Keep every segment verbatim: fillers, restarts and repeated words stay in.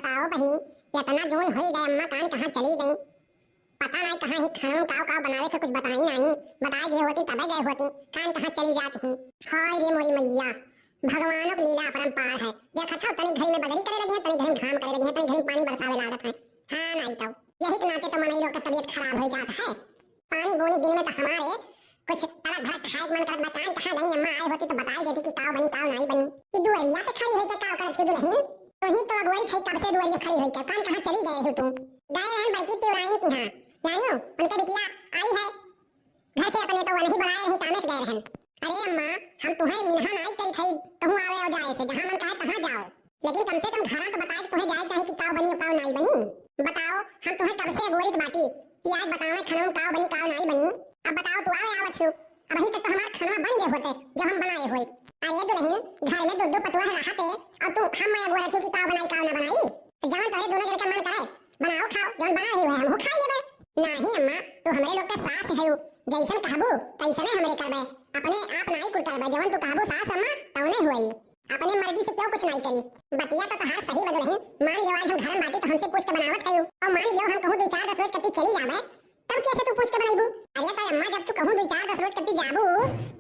बताओ बहिनी, इतना जोन होई गए, अम्मा कान कहाँ चली गई? पता नाई कहाँ ही, खाना काव काव बनावे के कुछ बताई नाई, बताई दिए होती तबे गए होती, कान कहाँ चली जात ही। हाय रे मोरी मैया, भगवानों की लीला अपरंपार है। देखत हो, तनी घड़ी में बदरी करे लगी है, तनी घड़ी में घाम करे लगी है, तनी घड़ी में पानी बरसावे लागत है। हाँ नाई तो यही के नाते तो मनई लोग का तबीयत खराब हो जात है। पानी बूनी दिन में तो हमारे कुछ तड़क भड़क खाए के मन करत बा। कान कहाँ गई, अम्मा आई होती तो बताई देती कि काव बनी काव नाई बनी। ई दुअरिया पे खड़ी होई के काव करत ही दुलहिन? तू ही तो अगुवाई थई, कब से दुअरिया खड़ी होई के, कान कहाँ चली गए हो तू? गए रहन बड़की तिवराइन की यहाँ, जानियो उनके बिटिया आई है घर से अपने, तो वह नहीं बुलाए रही, तामे से गए रहन। अरे अम्मा, हम तुम्हें मिनहा नाई करी थई, कहूँ आवे और जाए से, जहाँ मन कहे तहाँ जाओ। लेकिन कम से कम घरा तो बताए कि तुम्हें जाए चाहे कि काव बनी और काव नाई बनी। बताओ, हम तुम्हें कब से अगोरित बाटी कि आज बतावे खाना में काव बनी काव नाई बनी। अब बताओ, तू आवे आवत हो, अबही तक तो हमार खाना बन गए होते जो हम बनाए होए। अरे दुलहिन, घर में दो दो पतोह रहते और तू हम मैं अगोरत हो कि काव बनाई काव ना बनाई। जवन तोहरे दोनों जन का मन करे, बनाओ खाओ, जवन बना रही है हमहू खा लेबे। नाही अम्मा, तू हमरे लोग के सास है, जैसन कहबू तैसने हमरे करबे, अपने आप नाई कुल करबे, जवन तू कहबू सास अम्मा तवने हुई। अपने मर्जी से क्यों कुछ नाई करी? बतिया तो तोहार सही बा दुलहिन। मान लियो आज हम घर में बाटी तो हमसे पूछ के बनावत है, और मान लियो हम कहूँ दो चार दस रोज कती चली जावे, तब कैसे तू पूछ के बनाईबू? अरे तो अम्मा, जब तू कहूँ दो चार दस रोज कती जाबू,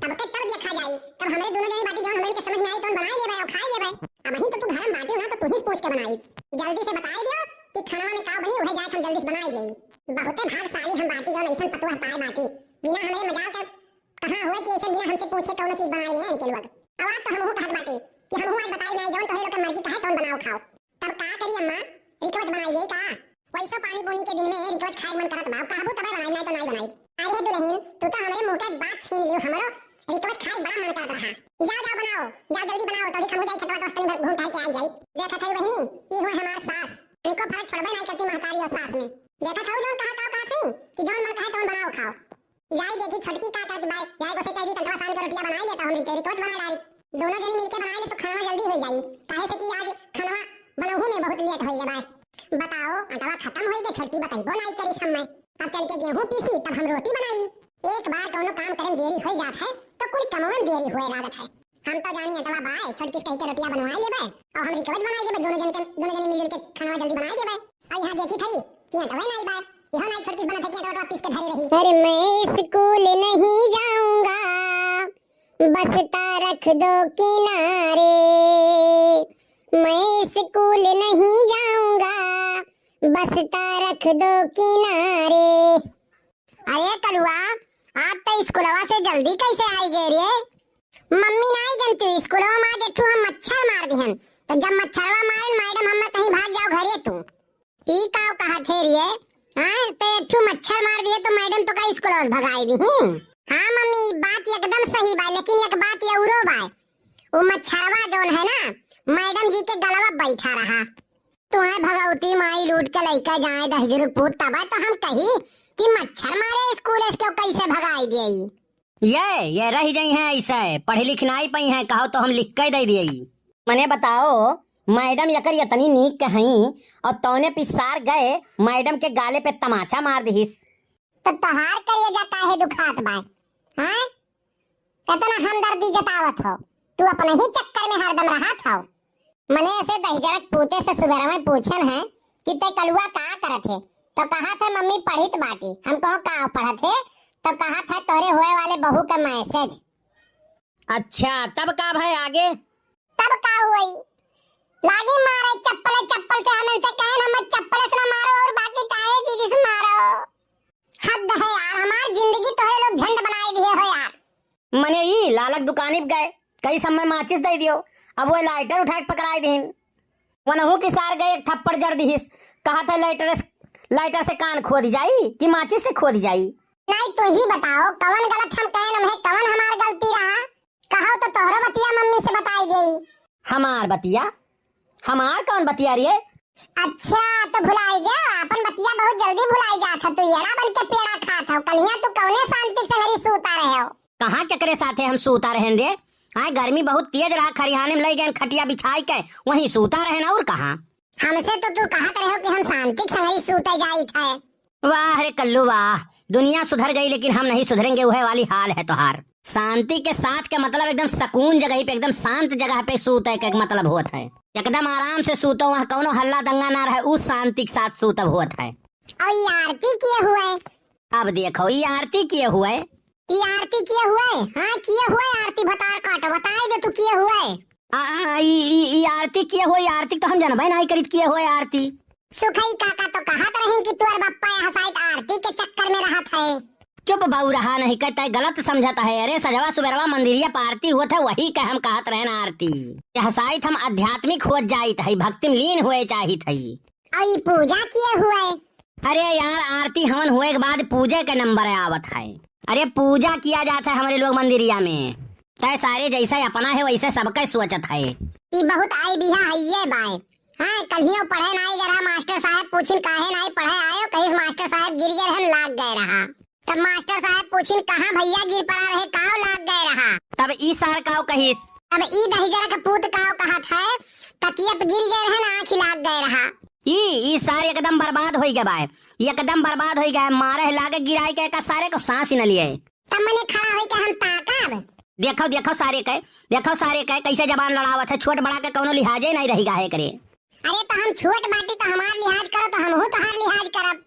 तब के तब देखा जाई, तब हमरे दोनों जने बाटी जौन हमरे के समझ में आई तौन बनाई लेबे और खाई लेबे। अबही तो तू घर में बाटी ना, तो तू ही पूछ के बनाई। जल्दी से बताई दियो कि खाना में का बनी, उहे जाए हम जल्दी से बनाई देई। बहुते भागशाली हम बाटी जौन ऐसन पतोह पाए बाटी, बिना हमरे मजाल के कहाँ हुए कि ऐसे बिना हमसे पूछे कौनो चीज बनाई ले इनके लोग। अब आज तो हमहू कहत बाटी कि हमहू आज बताई नाई, जौन तोहरे लोग के मर्जी कहे तौन बनाओ खाओ। तब का करी अम्मा, रिकवच बनाई देई का? वैसो पानी बूनी के दिन में रिकवच खाए मन करत बा, कहबू तबे बनाई, नाई तो नाई बनाई। अरे दुलहिन, तू तो हमरे मुंह के बात छीन लियो, हमरो रिकवच खाए बड़ा मन करत रहा। जाओ जाओ बनाओ, जाओ जल्दी बनाओ, तो हमहू जाई खेतवा तो तनी भर घूम टहल के आई जाई। देखत है बहिनी, ई हुए हमार सास, इनको फर्क छोड़बे नाई करती महतारी और सास में। देखत है जौन कहा ताव कहत है कि जौन मन कहे तौन बनाओ खाओ। जाई देखी छोटकी का करत बाय, जाए को से कह दी टंटवा सान के रोटिया बनाई लेता, हम रिचे रिकवच बना डारी। दोनों जनी मिलके बनाई ले तो खाना जल्दी हो जाई, काहे से कि आज खाना बनहू में बहुत लेट होई बाय। बताओ, अटवा खत्म होई के छोटकी बतइबो नाई करिस हम्मे। अब चल के गेहूं पीसी तब हम रोटी बनाई। एक बार कौनो काम करे में देरी हो जात है तो कुल कमवन देरी हुए लागत है। हम तो जानी अटवा बाय, छोटकी से कही के रोटिया बनवा लेबे और हम रिकवच बनाई देबे, दोनों जन के, दोनों जने मिलजुल के खाना जल्दी बनाई देबे। और यहाँ देखी थई कि अटवे नाई बाय, यह नाई छोटकी बनत है कि अटवा पीस के धरे रही। अरे मैं स्कूल नहीं जाऊंगा, बस्ता रख दो किनारे, मैं स्कूल नहीं जाऊंगा, बस्ता रख दो किनारे। अरे कलुआ, आप तो स्कूलवा से जल्दी कैसे आई गए रे? मम्मी नाई जनती, स्कूलवा में आज एक ठो हम मच्छर मार दिहन, तो जब मच्छरवा मारे मैडम हमें कहीं भाग जाओ घरे तू। ई काव कहत है रे? हाँ, तो एक ठो मच्छर मार दिए तो मैडम तो का स्कूल से भगाई दी ही? हाँ मम्मी, ई बात एकदम सही बा, लेकिन एक बात ये उरो बा, वो मच्छरवा जौन है ना, मैडम जी के गलवा बैठा रहा। तुम्हें भगवती माई लूट के लइके जाए दहिजरू पूत, तबे तो हम कही कि मच्छर मारे स्कूल से क्यों कैसे भगाई दिए? ये, ये रह जाई हैं ऐसे, पढ़ लिख नाई पाई हैं, कहो तो हम लिख के दे दिए। मने बताओ, मैडम यकर यतनी नीक के हईं और तौने पिसार गए, मैडम के गाले पे तमाचा मार दिहिस। तो तोहार करेजा काहे दुखात बा, हैं? इतना हमदर्दी जतावत हो, तू अपने ही चक्कर में हरदम रहत हो। मने ऐसे दहिजरक पूते से सुबेरा में पूछन है कि ते कलुआ का करत है, तो कहत है मम्मी पढ़ित बाटी। हम कहो का पढ़त है, तो कहत है तोरे होए वाले बहू का मैसेज। अच्छा, तब का भाई आगे? तब का हुई? लागी मारे चप्पल, चप्पल से हम इनसे कहे ना, मत चप्पल से ना मारो और बाकी चाहे चीज से मारो। हद है यार, हमार जिंदगी तोहरे लोग झंड बनाए दिए हो यार। मने ई लालक दुकानी पे गए, कई समय माचिस दे दियो, अब वो लाइटर उठा के पकड़ाई दीन। वनहु की सार गए एक थप्पड़ जड़ दिहिस, कहा था लाइटर से, लाइटर से कान खोद जाई कि माचिस से खोद जाई? नहीं, तू ही बताओ, कवन गलत हम कहे नम्हे, कवन हमार गलती रहा? कहो तो तोहरो बतिया मम्मी से बताई गई। हमार बतिया? हमार कौन बतिया रे? अच्छा, तो भुलाई गया, अपन बतिया बहुत जल्दी भुलाई जात हो, तू एड़ा बन के पेड़ा खात हो। कलिया तू कौने शांति से घरी सूता रहे हो? कहाँ केकरे साथे हम सूता रहन रे? आए गर्मी बहुत तेज रहा, खरिहाने में लई गए खटिया बिछाई के, वहीं सूता रहन और कहाँ। हमसे तो तू कहत रहे हो कि हम शांति से घरी सूते जाइत है। वाह रे कल्लू वाह, दुनिया सुधर गई लेकिन हम नहीं सुधरेंगे, वह वाली हाल है तोहार। शांति के साथ के मतलब एकदम सकून जगह पे, एकदम शांत जगह पे सूते के मतलब होत है। एकदम आराम से सूतो, वहाँ कौनो हल्ला दंगा ना रहे, उस शांति के साथ सूतब होत है। और ये आरती किए हुए? अब देखो, ये आरती किए हुए? ये आरती किए हुए? हाँ, किए हुए आरती, भतार काटो, बताए दे तू किए हुए। आ, आ, ई, ई, ई आरती किए हुए, आरती तो हम जनबे नहीं करित किए हुए आरती। सुखई काका तो कहत रही कि तोर बप्पा यह साइत आरती के चक्कर में रहत है। चुप बाऊ रहा नहीं कहता है, गलत समझत है। अरे सजवा सुबेरवा मंदिरिया पे आरती होत है, वही के हम कहत रहे ना आरती। यह साइत हम आध्यात्मिक होत जाइत है, भक्ति में लीन हुए चाहित है। और ई पूजा किए हुए? अरे यार, आरती हवन हुए के बाद पूजे के नंबर आवत है। अरे पूजा किया जात है हमरे लोग मंदिरिया में। तय सारे जैसे अपना है वैसे सबके सोचत है। ई बहुत आई बिहा है ये बाय। हाँ, कल्हियों पढ़े नाई गए रहा, मास्टर साहब पूछिन काहे नाई पढ़े आयो, कहिस मास्टर साहब गिर गए रहन, लाग गए रहा। तब मास्टर साहब पूछिन कहाँ भैया गिर पड़ा रहे, काव लाग गए रहा। तब ई सार काव कहिस? तब ई दहिजरा के पूत काव कहत है, तकिया पे गिर गए रहन, आँख लाग गए रहा। ई, ई सार एकदम बर्बाद होई गए बाय, एकदम बर्बाद होई गए, मारे लागे गिराई के का सारे को सांस ही न लिए। तब मने खड़ा होई के हम ताकब। देखो, देखो सारे के, देखो सारे के कैसे जबान लड़ावत है, छोट बड़ा के कौनो लिहाजे नहीं रही गाहे करे। अरे तो हम छोट बाटी तो हमार लिहाज करो तो हमहू तोहार लिहाज करब।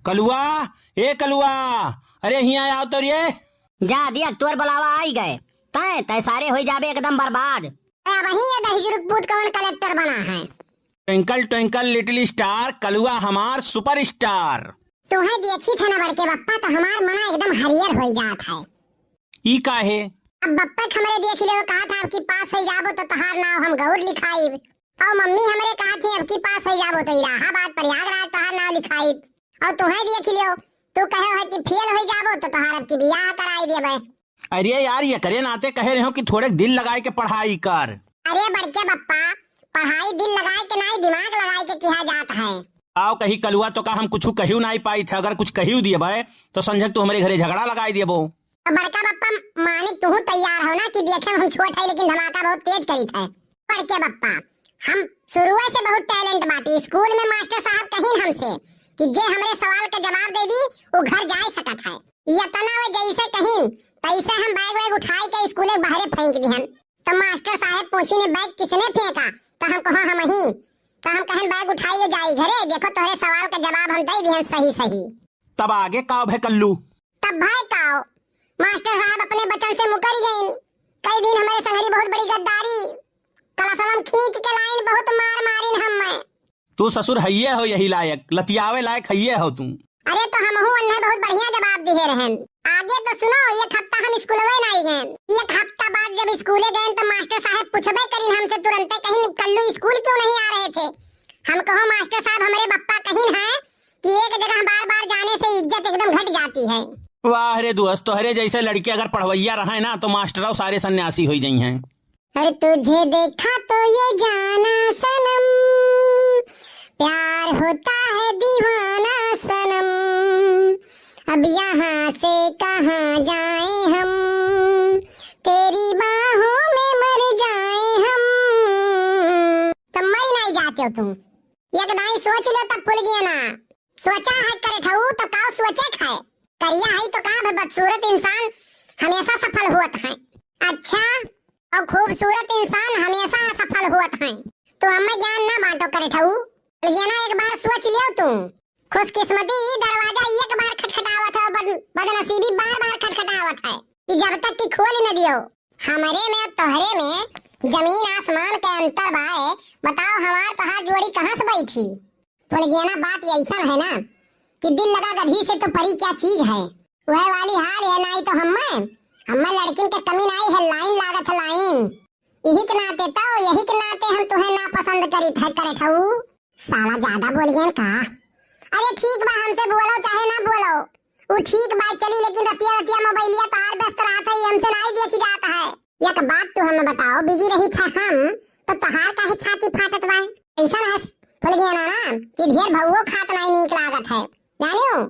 कलुआ, ए कलुआ, अरे हियाँ आओ तो रे। जा दिया, तोर बुलावा आई गए, तय, तय सारे होई जाबे एकदम बर्बाद। ए, वही ये दहिजरा के पूत कौन कलेक्टर बना है? Twinkle twinkle little star, कलुआ हमार superstar। तुहे देखी थे ना बड़के बप्पा, तो हमार मना एकदम हरियर होई जात है। ई काहे? अब बप्पा के हमरे देख ले, कहा था, "अबकी पास होई जाबो तो तोहार नाव हम गौर लिखाइब।" और मम्मी हमरे कहा थी, "अबकी पास होई जाबो तो इलाहाबाद प्रयागराज तोहार नाव लिखाइब।" और तुहे देख लियो, तू कहे है कि फेल होई जाबो तो तोहार अबकी बियाह कराई देबे। अरे यार, एकरे नाते कहे रहे हो कि थोड़े दिल लगाए के पढ़ाई कर। अरे बड़के बप्पा, पढ़ाई दिल लगाए के नाई, दिमाग लगाए के किहा जात है। आओ कही कलुआ, तो का हम कुछ कहियो नाई पाई थे, अगर कुछ कहियो दिए भाई तो समझ तू हमरे घरे झगड़ा लगाई देबो। तो बड़का बप्पा, मानिक तू तैयार हो ना कि देखे हम छोट है लेकिन धमाका बहुत तेज करी थे। बड़के बप्पा, हम शुरुए से बहुत talent बाटी। स्कूल में मास्टर साहब कहिन हमसे कि जे हमरे सवाल का जवाब दे दी, वो घर जाए सकत है। इतना वो जैसे कहिन, तैसे हम बैग वैग उठाई के स्कूले बाहरे फेंक दिहन। तो मास्टर साहब पूछी ने, "बैग किसने फेंका?" तो हम कहो, "हम ही।" तो हम कहन, "बैग उठाइए, जाई घरे, देखो तोहरे सवाल का जवाब हम दे दिहन सही सही।" तब आगे का भय कल्लू? तब भय काव, मास्टर साहब अपने वचन से मुकर गइन। कई दिन हमरे संगरी बहुत बड़ी गद्दारी, कलसवा में खींच के लाइन, बहुत मार मारिन हम्मे। तू ससुर हइये हो यही लायक, लतियावे लायक हइये हो तू। अरे तो हमहू अन्हे बहुत बढ़िया जवाब दिहे रहन। आगे तो सुनो, एक हफ्ता हम स्कूलवे नाई गए। एक हफ्ता बाद जब स्कूले गए तो मास्टर साहब पूछबे करिन हमसे तुरंते, कहिन, "कल्लू स्कूल क्यों नहीं आ रहे थे?" हम कहो, "मास्टर साहब, हमरे बप्पा कहिन है कि एक जगह बार बार जाने से इज्जत एकदम घट जाती है।" वाह रे दोस्त, तोहरे जैसे लड़के अगर पढ़वैया रहे ना तो मास्टरों सारे सन्यासी हो जाई हैं। अरे तुझे देखा तो ये जाना सनम, प्यार होता है दीवाना सनम, अब यहाँ से कहाँ जाए हम, तेरी बाहों में मर जाए हम। तो मर नहीं जाते हो तुम, एक दाई सोच लो तब फूल गया ना। सोचा है करेठऊ तो का सोचे है? करिया है तो का भे, बदसूरत इंसान हमेशा सफल होत है। अच्छा, और खूबसूरत इंसान हमेशा असफल होत है। तो हमें ज्ञान ना बांटो करेठऊ। ये ना एक बार सोच लियो तू। खुशकिस्मती ई दरवाजा एक बार खटखटावत है, बद-, बदनसीबी बार बार खटखटावत है। कि जब तक कि खोल न दियो। हमरे में तोहरे में जमीन आसमान के अंतर बाए। बताओ हमार तोहार जोड़ी कहाँ से बैठी? फुलगेना, बात ऐसन है ना कि दिल लगा गधी से तो परी क्या चीज है। वह वाली हाल है, नाई तो हम्मे, हम्मे लड़किन के कमी नाई है, लाइन लागत है लाइन। यही के नाते तो, यही के नाते हम तुहे नापसंद करित है करेठऊ। साला ज्यादा बोल गया का? अरे ठीक बा, हमसे बोलो चाहे ना बोलो, उ ठीक बा चली, लेकिन रतिया रतिया मोबाइलिया तार व्यस्त रहत है, हमसे नाई देखी जात है। एक बात तू हमें बताओ, बिजी रही था हम तो तहार काहे छाती फाटत बा? ऐसा है फुलगेना ना कि ढेर भौओ खात नाई नीक लागत है, जानियो?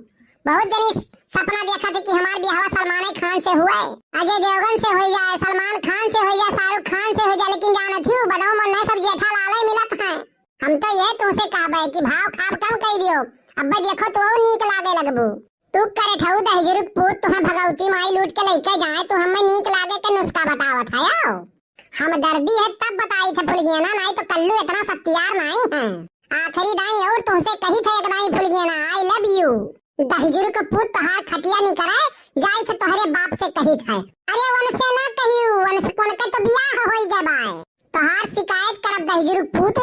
बहुत जनी सपना देखत है कि हमार बियाहवा सलमान खान से हुए, अजय देवगन से हो जाए, सलमान खान से हो जाए, शाहरुख खान से हो जाए, लेकिन जानत ही बदाऊ मन में सब जेठालाल मिलत हैं। हम तो ये तुमसे कहबे कि भाव खाब कम कई दियो, अब देखो तो और नीक लागे लगबू। तू करत हऊ दहिजरू क पूत, तुहैं भगवती माई लूट के लइके जाए, तू हमें नीक लागे के नुस्खा बतावत हयौ। हमदर्दी है तब बताई थे फुलगेना, नाहीं तो कल्लू इतना सत्यार नाहीं है। आखिरी दाईं और तुहसे कही थे एक दाईं फुलगेना, I love you। दहिजरू क पूत तोहार खटिया निकरे, जाई थे तोहरे बाप से कही थे। अरे वनसे ना कहियो, वनसे कोन के तो बियाह होई गए बाय। तोहार शिकायत करब दहिजरू क पूत।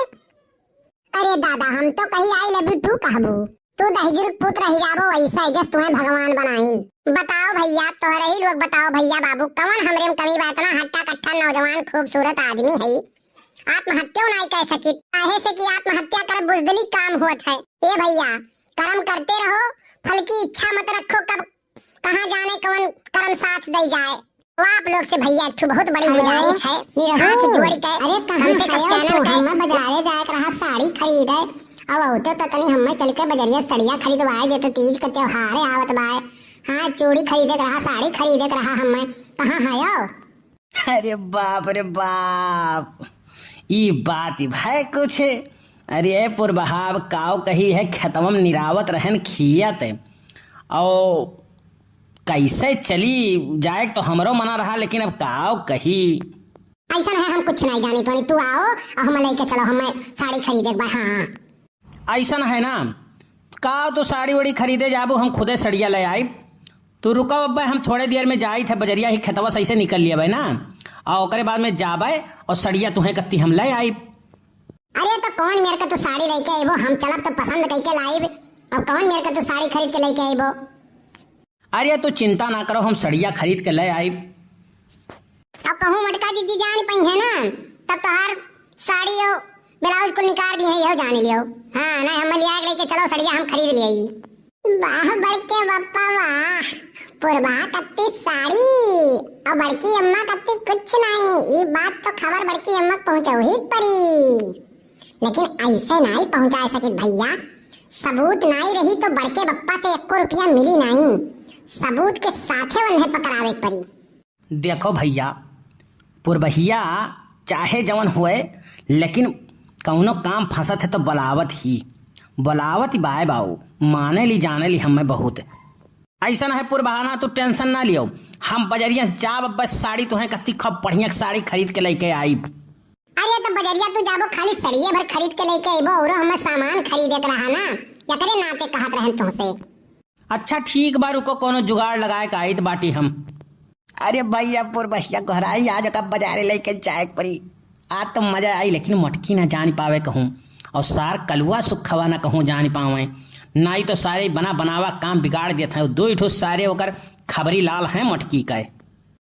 अरे दादा, हम तो कही I love you too कहबू। तू दहिजरू क पूत रहि जाबो वैसे, जस तुहैं भगवान बनाइन। बताओ भइया, तोहरे ही लोग बताओ भइया बाबू, कवन हमरे में कमी बा? इतना हट्टा कट्ठा नौजवान खूबसूरत आदमी है, आत्महत्या नाहीं कर सकित, काहे से कि आत्महत्या कर बुजदिली काम होत है। ए भइया, करम करते रहो, फल की इच्छा मत रखो, कब कहाँ जाने कवन करम साथ दे जाए। तो आप लोग से भइया एक ठो बहुत बड़ी हेलो, गुजारिश है, निरहू। हाथ जोड़ के अरे कहाँ हमसे है कब हो चैनल तू? के हमें बजारे जाए के रहा साड़ी खरीदे, अब होते तो तनी हमें चल के बजरिया सड़िया खरीदवाए दे, तो तीज के त्योहार आवत बाए। हाँ, चूड़ी खरीदे के रहा, साड़ी खरीदे के रहा, हमें कहाँ है हो? अरे बाप रे बाप, ई बात ही भय कुछ। अरे पुरबहाव काव कही है, खेतवा में निरावत रहन खियत, और कैसे चली जाए तो हमरो मना रहा, लेकिन अब काव कही। ऐसा है, हम कुछ नहीं जानी तो नहीं, तू आओ और हमें लेके चलो, हमें साड़ी खरीदे एक बार। हाँ, हाँ। ऐसन है ना, का तू साड़ी वाड़ी खरीदे जाबू, हम खुदे सड़िया ले आइब। तू रुको अब्बे, हम थोड़े देर में जाई थे बजरिया ही खेतवा से ऐसे निकल लिया ना, और ओकरे बाद में जाबे और सड़िया तुहें कत्ती हम ले आइब। अरे तो कौन मेर के तू साड़ी लेके आइबो, हम चलब तो पसंद करके लाइब। अब कौन मेर के तू साड़ी खरीद के लेके आइबो? अरे तू चिंता ना करो, हम सड़िया खरीद के ले आइब। अब कहूँ मटका जीजी जान पइहैं ना, तब तोहार साड़ी और ब्लाउज कुल निकाल दिहैं, यहो जान लियो। हाँ, नहीं हम लिया के लेके चलो सड़िया हम खरीद लिया। वाह बड़के बप्पा वाह, पुरबा कत्ती साड़ी और बड़की अम्मा कत्ती कुछ नहीं। ई बात तो खबर बड़की अम्मा के पहुँचो ही परी, लेकिन ऐसे नहीं पहुँचा सकित भइया। सबूत नहीं रही तो बड़के बप्पा से एको रुपया मिली नहीं, सबूत के साथे उन्हें पकड़ावे के परी। देखो भइया, पुरबहिया चाहे जवन होए, लेकिन कउनो काम फँसत है तो बोलावत ही, बोलावत ही बाय बाऊ, माने ली जाने ली हमें बहुत। ऐसन है पुरबहाना, तू tension ना लियो, हम बजरिया से जाब, बस साड़ी तुहें कत्ती खूब बढ़िया साड़ी खरीद के लेके आइब। अरे तो बजरिया तू जाबो खाली सड़िये भर खरीद के लेके अइबो, औरो हमें सामान खरीदे के रहा ना, एकरे नाते कहत रहन तुहसे। अच्छा ठीक बा, रुको कउनो जुगाड़ लगाए के आइत बाटी हम। अरे भइया पुरबहिया घराई, आज ओका बजारे लेके जाए के परी। आज तो मजा आई, लेकिन मटकी ना जान पावे कहूँ, और सार कलुआ सुखवा ना कहूँ जान पावे, नाई तो सारे बना बनावा काम बिगाड़ देत हैं। दो ठो सारे ओकर खबरी लाल हैं मटकी का।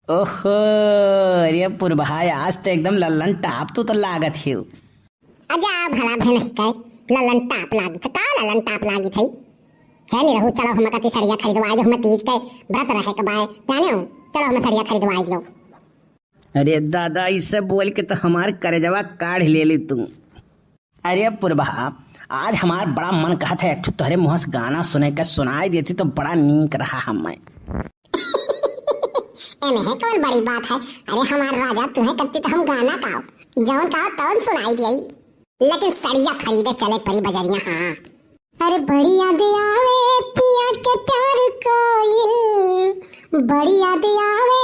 ओहो, अरे पुरबहाय, आज तो एकदम लल्लन टाप तू तो लागत हियो। अजा भला भे नहीं कहे, लल्लन टाप लागित है, का लल्लन टाप लागित है? है नहीं रहू, चलो हम कति सड़िया खरीदवाई दो, हम तीज के व्रत रहे के बाय, जाने हो? चलो हम सड़िया खरीदवाई दो। अरे दादा, इसे बोल के तो हमार करेजवा काढ़ ले ली तू। अरे पुरबहा, आज हमार बड़ा मन कहत है, एक ठो तोहरे मुँह से गाना सुने के सुनाई देती तो बड़ा नीक रहा हमें। एमे है कौन बड़ी बात है? अरे हमार राजा, तुहें कत्ती तो हम गाना गाओ, जौन गाओ तौन सुनाई दियाई, लेकिन सड़िया खरीदे चले परी बजरिया। हाँ। अरे बड़ी याद आवे पिया के प्यार कोइल, बड़ी याद आवे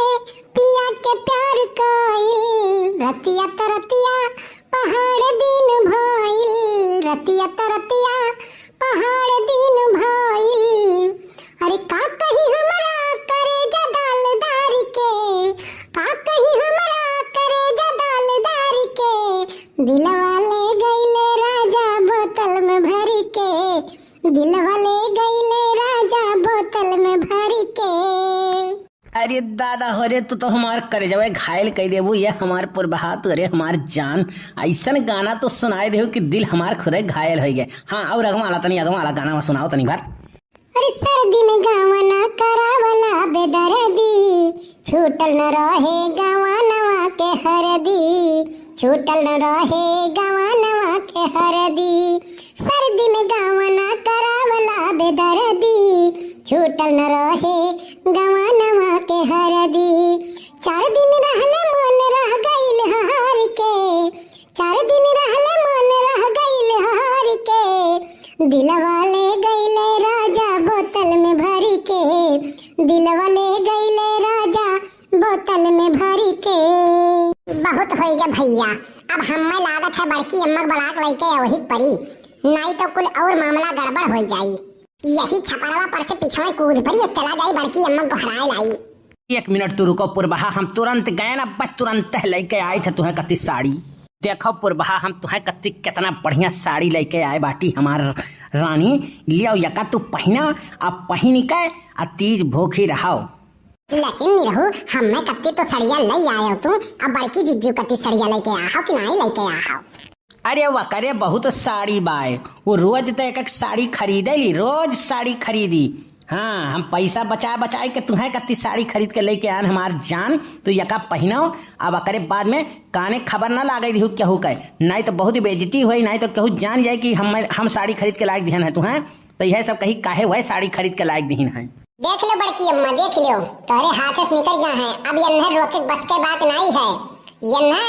पिया के प्यार कोइल, रतिया त रतिया पहाड़ दिन भइल, रतिया त रतिया पहाड़ दिन भइल। अरे का कही हमरा करेजा दालदार के, का कही हमरा करेजा दालदार के, दिलवा ले गइले राजा बोतल में भर के, दिलवा ले गइले राजा बोतल में भर के। अरे दादा हो रे, तू तो हमार करेजवा घायल कइ देबू, ये हमार पुरबहा, तू अरे हमार जान, ऐसन गाना तो सुनाई देहू कि दिल हमार खुदे घायल होइ गए। हाँ, और अगवा वाला तनी, अगवा वाला गाना सुनाओ तनी बार। अरे सर्दी में गवना करावला बेदर्दी, छूटल न रहे गवनवा के हरदी, छूटल न रहे गवनवा के हरदी। सर्दी में गवना करावला बेदर्दी, छूटल न रहे गवनवा के हरदी। चार दिन रहले मन रह गइल हार के, चार दिन रहले मन रह गइल हार के, दिलवा ले गइले राजा बोतल में भर के। दिलवा ले गईले राजा बोतल में भरी के। बहुत होइगा भइया, अब हम्मे लागत है बड़की अम्मा के बलाक लइके अवही परी, नाई तो कुल और मामला गड़बड़ होइ जाई। यही छपरवा पर से पिछवे कूद परी और चला जाई बड़की अम्मा गोहराए लाई। एक मिनट तू रुको पुरबहा, हम तुरंत गए ना, बस तुरंत लइके आए थे तुहें कत्ती साड़ी। देखो पुरबहा, हम तुहें कत्ती कितना बढ़िया साड़ी लइके आए बाटी हमार रानी, लियो यका तू पहिना, अब पहिन के आ तीज भूखी रहो। लेकिन निरहू, हम्मे कत्ती तो सड़िया लइ आयो तू, अब बड़की जिज्जू कत्ती सड़िया लइके आहो कि नाई लइके आहो? अरे वकरे बहुत साड़ी बाय, वो रोज तो एक एक साड़ी खरीदे ली, रोज साड़ी खरीदी। हाँ, हम पैसा बचा बचाए के तुहें कत्ती साड़ी खरीद के लइके आन हमार जान, तू यका पहिनो, अब अकरे बाद में काने खबर ना लागे दिहू केहू के, नाई तो बहुत बेइज्जती होई, नाई तो केहू जान जाए कि हम, हम साड़ी खरीद के लाइक दिहन है तुहें। तो यह सब कही काहे वह साड़ी खरीद के लाइक दिहिन है। देख लो बड़की अम्मा, देख लो, तोहरे हाथ से निकल गया है, अब यन्हे रोके बस के बात नाई है। यन्हे,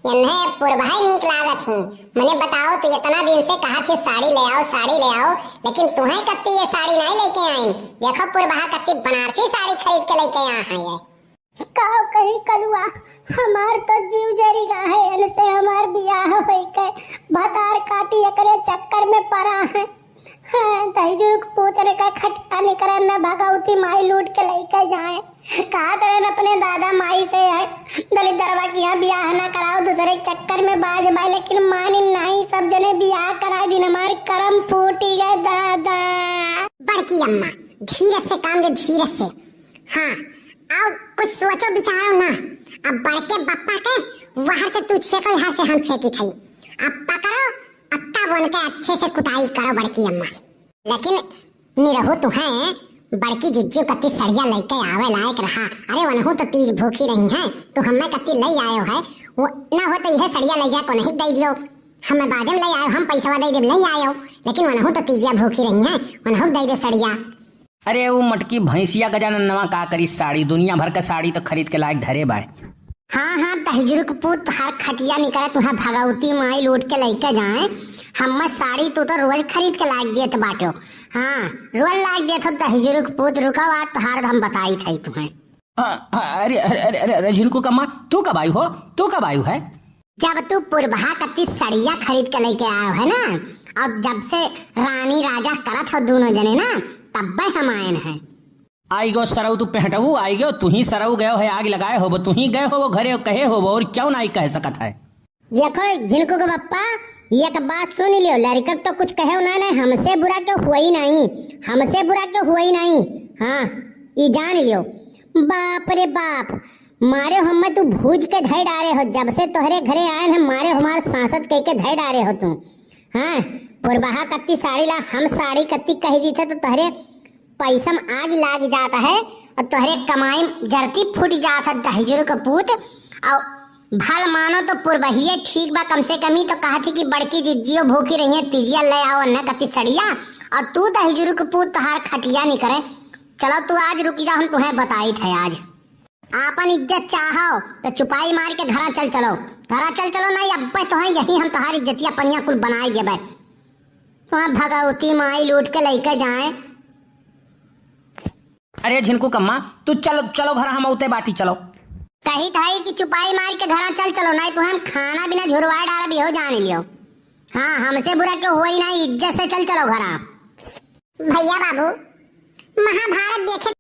यन्हे पुरबहाई नीक लागत ही। मने बताओ तो इतना दिन से कहा थी साड़ी ले आओ, साड़ी ले आओ, लेकिन तुहें कत्ती ये साड़ी नाई लइके आइन। देखो पुरबहा कत्ती बनारसी साड़ी खरीद के लइके आ है ये। का कही कलुआ, हमार तो जीव जरी गा है, इनसे हमार बियाह होई के भतार काटी एकरे चक्कर में परा है। हाँ, दहिजुर्ग पूत रे का खटिया निकरे न भगवती माई लूट के लइके जाए। कहा तरन अपने दादा माई से है, दलिद्दरवा के यहाँ बियाह ना कराओ, दूसरे चक्कर में बाज बाय, लेकिन मानी नहीं, सब जने बियाह करा दिन, हमार करम फूटी गए दादा। बड़की अम्मा, धीरे से काम ले, धीरे से। हाँ, अब कुछ सोचो विचारो ना। अब बड़के बप्पा के वहर से तू छेको, यहाँ से हम छेकी थई। अब पकड़ो, अब तब उनके अच्छे से कुटाई करो बड़की अम्मा। लेकिन निरहू तुहें बड़की जिज्जी कत्ती सड़िया लइके आवे लायक रहा। अरे वनहू तो तीज भूखी रही हैं, तू हमें कत्ती लइ आयो है। वो ना हो तो यह सड़िया लइ जाए को नहीं दे दियो। हमें बादे में लइ आयो, हम पैसवा दे देब, लइ आयो। लेकिन वनहू तो तीजिया भूखी रही हैं, वनहू दे दे सड़िया। अरे ऊ मटकी भैंसिया गजाननवा का करी साड़ी, दुनिया भर का साड़ी तो खरीद के लायक धरे बाय। हाँ, हाँ, दहिजुर्ग पूत तोहार खटिया निकरे, तुहें भगवती माई लूट के लइके जाए। हम्मे साड़ी तू तो रोज खरीद के लायक देत बाटो। हाँ, रोज लायक देत हो दहिजुर्ग पूत, रुका बात तोहार हम बताई थई तुहें। हाँ, हाँ, अरे, अरे, अरे, अरे, अरे, झिनकू का माँ, तू कब आयु हो? तू कब आयु है? जब तू पुरबहा कत्ती सड़िया खरीद के लइके आयो है ना, और जब से रानी राजा करत हो दोनों जने ना, तब्बे हम आयन हैं। आई गो सरऊ तू पेहटऊ, आई गो तू ही सरऊ गयो है, आग लगाए होबो, तू ही गए होबो घरे, कहे होबो, और क्यों नाई कह सकत है? देखो झिनकू के पप्पा, एक बात सुन लियो, लड़का तो कुछ कहे ना, ना, हमसे बुरा क्यों हुआ ही नहीं, हमसे बुरा क्यों हुआ ही नहीं। हाँ, ई जान लियो। बाप रे बाप, मारे हमें तू भूज के धै डारे हो, जब से तोहरे घरे आए हैं मारे हमार सांसत कह के धै डारे हो तू। हाँ, पुरबहा कत्ती साड़ी ला, हम साड़ी कत्ती कह दी थे तो तोहरे पैसा में आग लाग जात है और तोहरे कमाई में जरती फूट जात है दहिजुर्ग पूत। और भल मानो तो पुरबहिए ठीक बा, कम से कम ही तो कहा थी कि बड़की जिज्जियो भूखी रही है, तिजिया ले आओ न कत्ती सड़िया, और तू दहिजुर्ग पूत तोहार खटिया निकरे। चलो तू आज रुक जा, हम तुहें बताई थे आज। आपन इज्जत चाहो तो चुपाई मार के घरा चल चलो, घरा चल चलो, नहीं अब्बे तो है यही हम तोहार इज्जतिया पनिया कुल बनाए देबे। तो भगवती माई लूट के लइके जाए। अरे झिनकू कम्मा, तू चलो, चलो घरा, हम औते बाटी, चलो। कही थाई कि चुपाई मार के घरा चल चलो, नहीं तो हम खाना बिना झुरवा डाल भी हो जाने लियो। हाँ, हमसे बुरा क्यों हुआ ही नहीं, इज्जत से चल चलो घरा। भैया बाबू, महाभारत देखे